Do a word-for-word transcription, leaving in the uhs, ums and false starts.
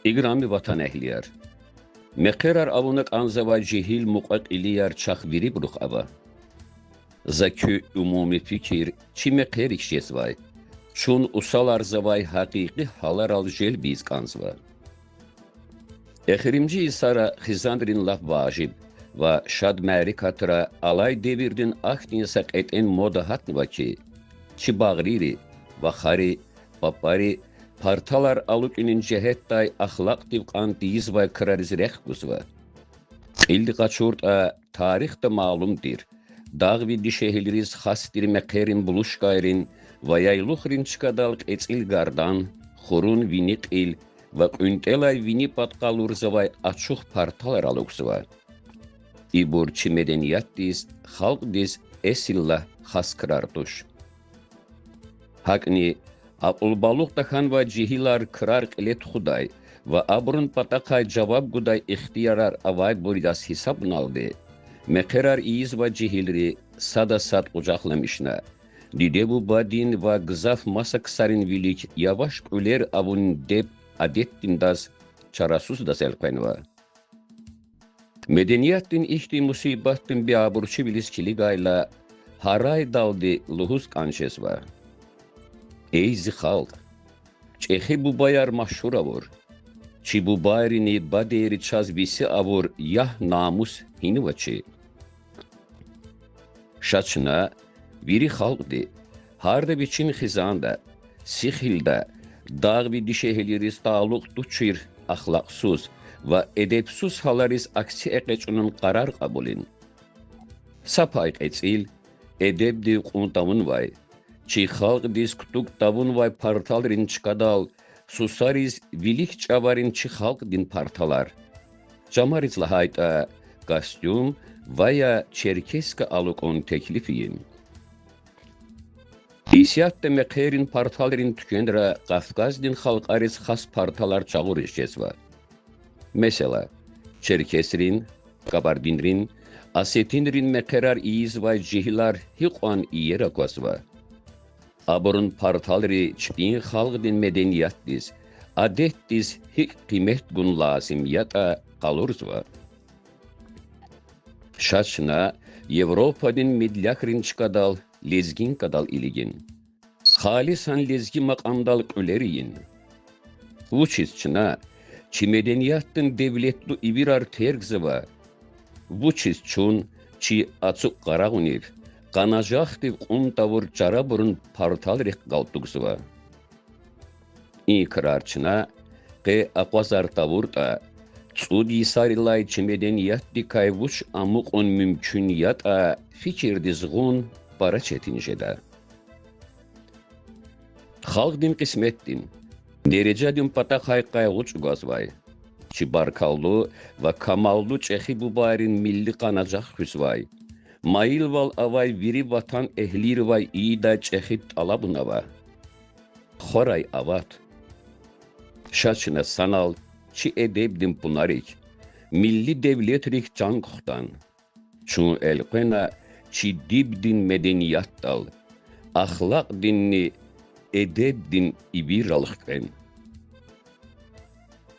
Играми ватанэгьлияр! Мехъерар авуна кӀанзавай жегьил мукьва-кьилияр чахъ вирибурухъ ава. За куь умуми фикир чи мехъерик жезвай, чун усаларзавай гьакъикъи гьаларал желб ийиз кӀанзава. Эхиримжи йисара хизанрин лап важиб ва шад мярекатра алай девирдин ахьтин са кьетӀен мода гьатнава хьи, чи багърийри, вахари, папари парталар алукӀунин жигьетдай ахлакьдив кьван тийизвай крариз рехъ гузва. Кьилди къачуртӀа, тарихда малум тир, дагъви дишегьлийриз хас тир мехъерин булушкайрин ва яйлухрин чкадал кьецӀил гардан, хурун вини кьил ва кьуьнтӀелай вини пад къалурзавай ачух парталар алукӀзава. Ибур чи медениятдиз, халкьдиз эсилла хас крар туш. ГьакӀни акьулбалугъ тахьанвай жегьилар крар кьиле тухудай ва абурун патахъай жаваб гудай ихтиярар авайбур яз гьисабуналди, мехъерар ийизвай жегьилри сада сад къужахламишна, диде-бубадин ва гзаф маса ксарин вилик яваш кьуьлер авунин деб адетдиндаз чарасуздаз элкъвенва. Медениятдин ихьтин мусибатдин беябурчивилиз килигайла, гьарайдалди лугьуз кӀан жезва: Эй зи халкь! ЧӀехи бубаяр машгьур авур, чи бубайрини бадейри чаз веси авур ягь-намус гьинава чи? Ша чна, вири халкьди, гьарда вичин хизанда, сихилда, дагъви дишегьлийриз талукь тушир ахлакьсуз ва эдебсуз гьалариз акси экъечӀунин къарар кьабулин. Са пай кьецӀил, эдебдив кьун тавунвай, чи халкьдиз кутуг тавунвай парталрин чкадал сусариз вилик чӀаварин чи халкьдин парталар, чамариз лагьайтӀа, костюм ва я черкеска алукӀун теклиф ийин. Исятда мехъерин парталрин туьквенра Кавказдин халкьариз хас парталар жагъуриз жезва. Месела, черкесрин, кабардинрин, осетинрин мехъерар ийизвай жегьилар гьикьван иер аквазва. Абурун парталри чпин халкьдин медениятдиз, адетдиз гьикӀ къимет гун лазим ятӀа, къалурзава. Ша чна Европадин медляхрин чкадал лезгинкадал илигин. Халисан лезги макьамдал кьуьлер ийин. Вучиз чна чи медениятдин девлетлу ивирар тергзава? Вучиз чун чи ацукь къарагъунив, къанажахдив кьун тавур чарабурун парталрихъ галтугзава? И крар чна, къе акъвазар тавуртӀа, цӀуд йисарилай чи медениятдикай вуч амукьун мумкин ятӀа, фикирдиз гъун пара четин жеда. Халкьдин кьисметдин, дережадин патахъай къайгъу чӀугвазвай, чи баркаллу ва камаллу чӀехи бубайрин милли къанажагъ хуьзвай, майилвал авай вири ватанэгьлийривай ийидай чӀехи тӀалабун ава. Хварай ават. Ша чна санал чи эдебдин пунарик, милли девлетрик чан хутан. Чун элкъвена чи дибдин медениятдал, ахлакьдинни эдебдин ивирал хквен.